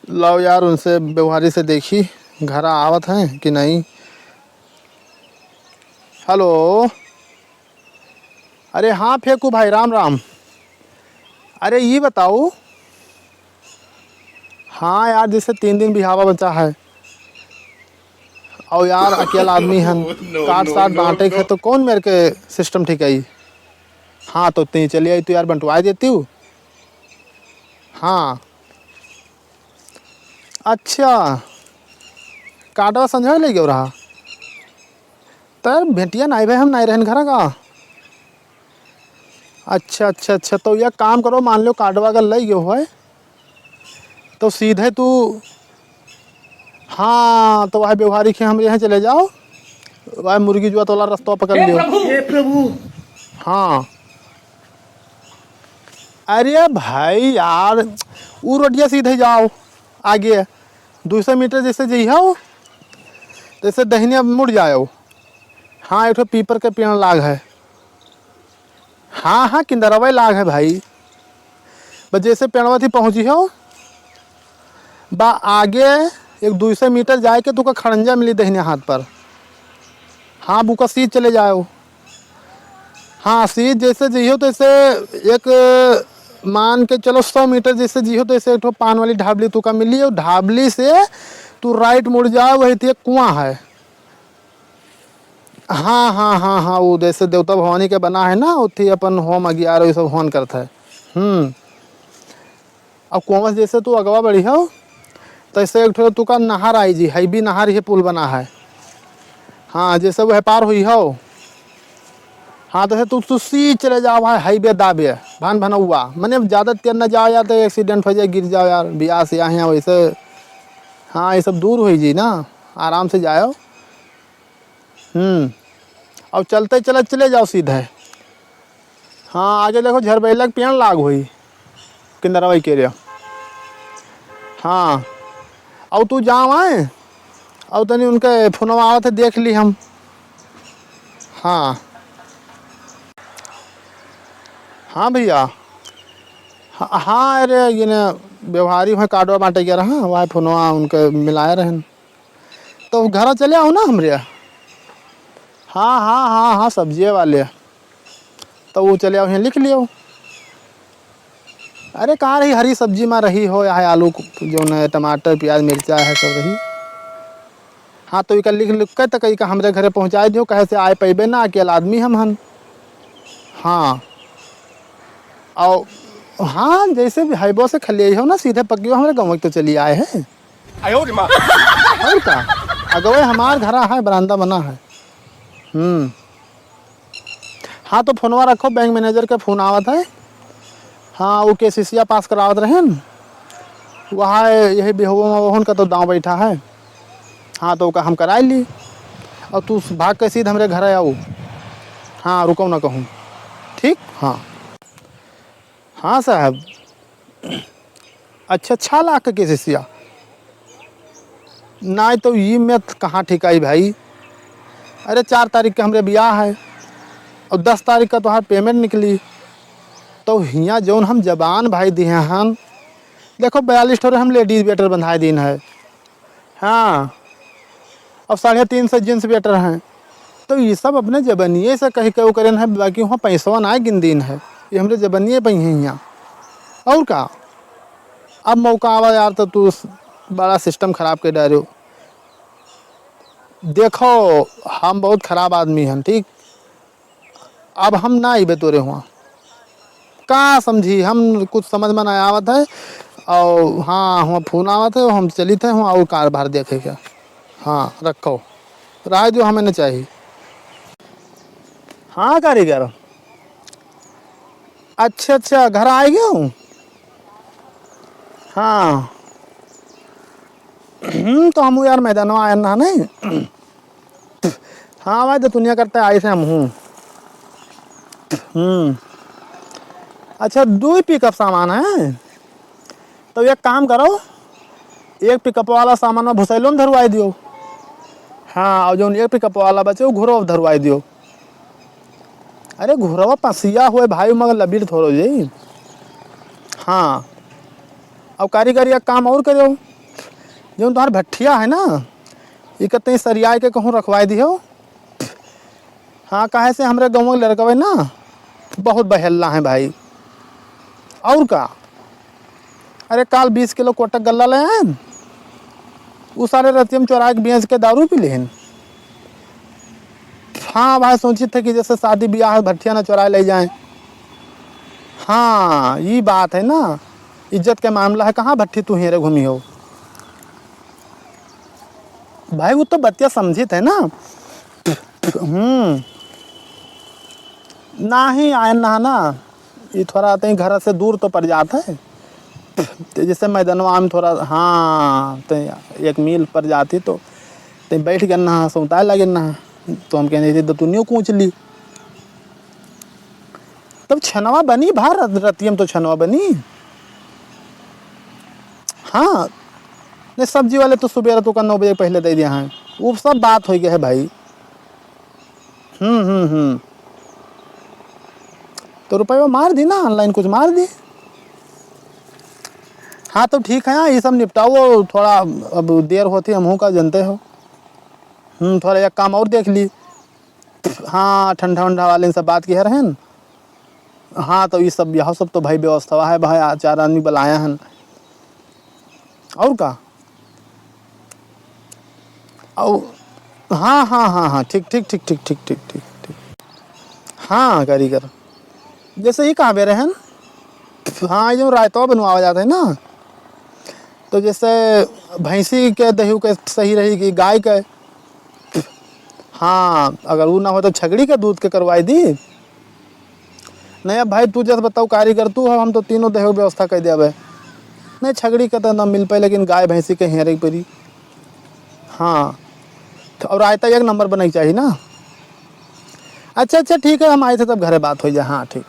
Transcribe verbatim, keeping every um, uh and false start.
लाओ यार, उनसे, व्यवहारी से देखी, घरा आवत हैं कि नहीं। हेलो। अरे हाँ फेंकू भाई, राम राम। अरे ये बताओ, हाँ यार, जैसे तीन दिन बिहावा बचा है, और यार अकेला आदमी हन, काट साट बांटे के है, तो कौन मेरे के सिस्टम ठीक है? हाँ तो तीन चली आई तो यार, बंटवाए देती हूँ। हाँ। अच्छा, काटवा संझा ले गयो रहा। तर भेटिया नाई भाई, हम नाई रहन घरा का। अच्छा, अच्छा, अच्छा, तो यह काम करो, मान लो काटवा अगर लई गयो होय, तो सीधे तू, हाँ, तो वह व्यवहारिक है, हमरे यहाँ चले जाओ, वह मुर्गी जुआ तोला रस्तवा पकड़ लियो। हे प्रभु। हाँ। अरे भाई यार, ऊ रोडिया सीधे जाओ आगे, दो सौ मीटर जैसे जइहो, जैसे दहिने मुड़ जाओ। हाँ, एक ठो पीपर के पेड़ लाग है। हाँ, हाँ, किंदरवे लाग है भाई। बस जैसे पेड़वा थी पहुँचिहो, बा आगे एक दो सौ मीटर जाए के तुका खड़ंजा मिली दहिने हाथ पर। हाँ, बुका सीध चले जाओ। हाँ, सीध जैसे जइहो तैसे एक मान के चलो सौ मीटर जैसे जइहो तैसे एक ठो पान वाली ढाबली तुका मिली, और ढाबली से तू राइट मुड़ जाओ, वही ते कुआं है। हाँ, हाँ, हाँ, हाँ, वो जैसे देवता भवानी के बना है ना, उठी अपन होम अगियार, वो सब होन करता है। हम्म। अब कुआं से जैसे तू अगवा बढ़ी हो, तैसे एक ठो तुका नहर आई जी, हैबी नहर, ये पुल बना है। हाँ, जैसे वह पार हुई हो, हाँ, तैसे तू, तू सीध चले जाओ भाई, हाईवे दाबे, भान भनौआ, मने ज़्यादा तेज न जाओ यार, तो एक्सीडेंट हो जाए, गिर जाओ यार, बियाह से यहाँ वैसे। हाँ, ये सब दूर हुई जी ना, आराम से जाओ। हम्म, और चलते चलत चले जाओ सीधे। हाँ, आगे देखो, झरबैला के पेड़ लाग होई, किंदरवा के रे। हाँ, और तू जाओ आए, और तनी उनके फोनवा आवत है, देख ली हम। हाँ, हाँ भैया, हाँ, हाँ, अरे, ये ना, व्यवहारी है, कार्डवा बांटे गया रहा, वह फोनवा उनके मिलाए रहन। तो घरा चले आओ ना हमरे। हाँ, हाँ, हाँ, हाँ, सब्जिये वाले। तो वो चले आओ, यहाँ लिख लियो। अरे, कहाँ रही, हरी सब्जी मा रही हो, यहाँ आलू, जो न, टमाटर, प्याज, मिर्चा है, सब रही। हाँ, तो इका लिख, लिख के तक इका हमरे घरे पहुँचाए दियो, कहे से आए पैबे ना, अकेला आदमी हम हन। हाँ। और हाँ, जैसे भी हाईवे से खलियाई हो ना, सीधे पकियो हमरे गाँव के तो चली आए हैं। आयो रे माँ। और का? अगवे हमार घरा है, बरामदा बना है। हम्म। हाँ, तो फोनवा रखो, बैंक मैनेजर के फोन आवत है। हाँ, वो केसीसीया पास करावत रहेन, वहाँ यही बिहुआ में ओहन का तो दाँव बैठा है। हाँ, तो ओका हम कराई ली, और तू भाग के सीध हमरे घर आओ। हाँ, रुको ना कहूँ, ठीक? हाँ, हाँ साहब। अच्छा, छह लाख के केसीसीया? नाहीं तो ई में कहाँ ठिकाई भाई। अरे, चार तारीख के हमरे बियाह है और दस तारीख का तोहार पेमेंट निकली, तो हियाँ जौन हम जबान भाई दिहे हन, देखो, बयालीस ठोरे हम लेडीज वेटर बंधाए दीन है। हाँ, अब साढ़े तीन सौ जेंट्स वेटर हैं, तो ये सब अपने जबनिये से कह के वो करेन है, बाकी वहाँ पैसवा ना गिन दीन है, ये हमरे जबनिये पे ही हैं हियाँ। और का, अब मौका आवा यार, तो तू बड़ा सिस्टम खराब कर डारो। देखो, हम बहुत खराब आदमी हन, ठीक? अब हम ना अइबे तोरे हुआँ। का समझी, हम कुछ समझ में ना आवत है। और हाँ, हुआँ फोन आवत है, हम चलित है हुआँ और कारभार देखे के। हाँ, रखो, रहे जो हमें न चाही। हाँ कारीगर, अच्छा, अच्छा, घर आ गयो। हाँ, हम्म, तो हम यार मैदानवा आयन ना नहीं। हाँ भाई, तो दुनिया करते आई से हम हूँ। हम्म, अच्छा, दो ही पिकअप सामान है, तो एक काम करो, एक पिकअप वाला सामान में भुसैलो में धरवाई दियो। हाँ, और जौन एक पिकअप वाला बचे, वो घुरवा धरवाई दियो। अरे घुरवा पसिया हुए भाई, मगर लबीर थोड़ो जी। हाँ, और कारीगर एक काम और करो, जौन तोहार भट्ठिया है ना, इके तनी सरियाए के कहूँ रखवाए दिहो। हाँ, काहे से हमरे गाँव के लड़कवे ना बहुत बहेल्ला है भाई। और का? अरे, काल बीस किलो कोटक गल्ला ले आए, उ सारे रतियम चोराए के बेच के दारू पी लेहन। हाँ भाई, सोचित है कि जैसे शादी ब्याह है, भट्ठिया ना चोराए ले जाए। हाँ, ई बात है ना, इज्जत के मामला है, कहाँ भट्ठी तू हेरे घूमी हो? भाई, वो तो बतिया समझित है ना। हम्म। नाही आयन नहा ना, ई थोड़ा तई घर से दूर तो पड़ जात है। तो जैसे मैदानवा में थोड़ा, हाँ, तो एक मील पड़ जाती तो, तो बैठ गए नहा, सौताए लगे नहा। तो हम कहने थे, "तो तू न्यू कूच ली।" तब छनवा बनी भा रत-, रतियम तो छनवा बनी। हाँ, नहीं, सब्जी वाले तो सुबेरे तो का नौ बजे पहले दे दिया है, वो सब बात हो गया है भाई। हम्म, हम्म, हम्म। तो रुपया मार दी ना, online कुछ मार दी। हाँ, तो ठीक है, हाँ, ये सब निपटाओ, थोड़ा अब देर होती, हमहू का जनते हो। हम्म, थोड़ा एक काम और देख ली। हाँ, ठंडा वंडा वाले से बात किहे रहेन। हाँ, तो ये सब, यह सब तो भाई व्यवस्था है भाई, आ, चार आदमी बुलाया हन। और का? और हाँ, हाँ, हाँ, हाँ, ठीक, ठीक। हाँ, कारीगर, जैसे ही कहा बे रहन, हाँ, ये जो रायता बनवावा जाता है ना, तो जैसे भैंसी के दही के सही रही कि गाय के? हाँ, अगर ऊ ना हो तो छगड़ी के दूध के करवाई दी। नहीं, अब भाई, तू जस बताओ, कारीगर तू हो, हम तो तीनों देहे व्यवस्था कर देबे। नहीं, छगड़ी के तो ना मिल पाए, लेकिन गाय भैंसी के हेरे के पड़ी। हाँ, तो और रायता एक नंबर बने के चाहिए ना। अच्छा, अच्छा, ठीक है, हम आए थे तब घरे बात हो जाए। हाँ, ठीक।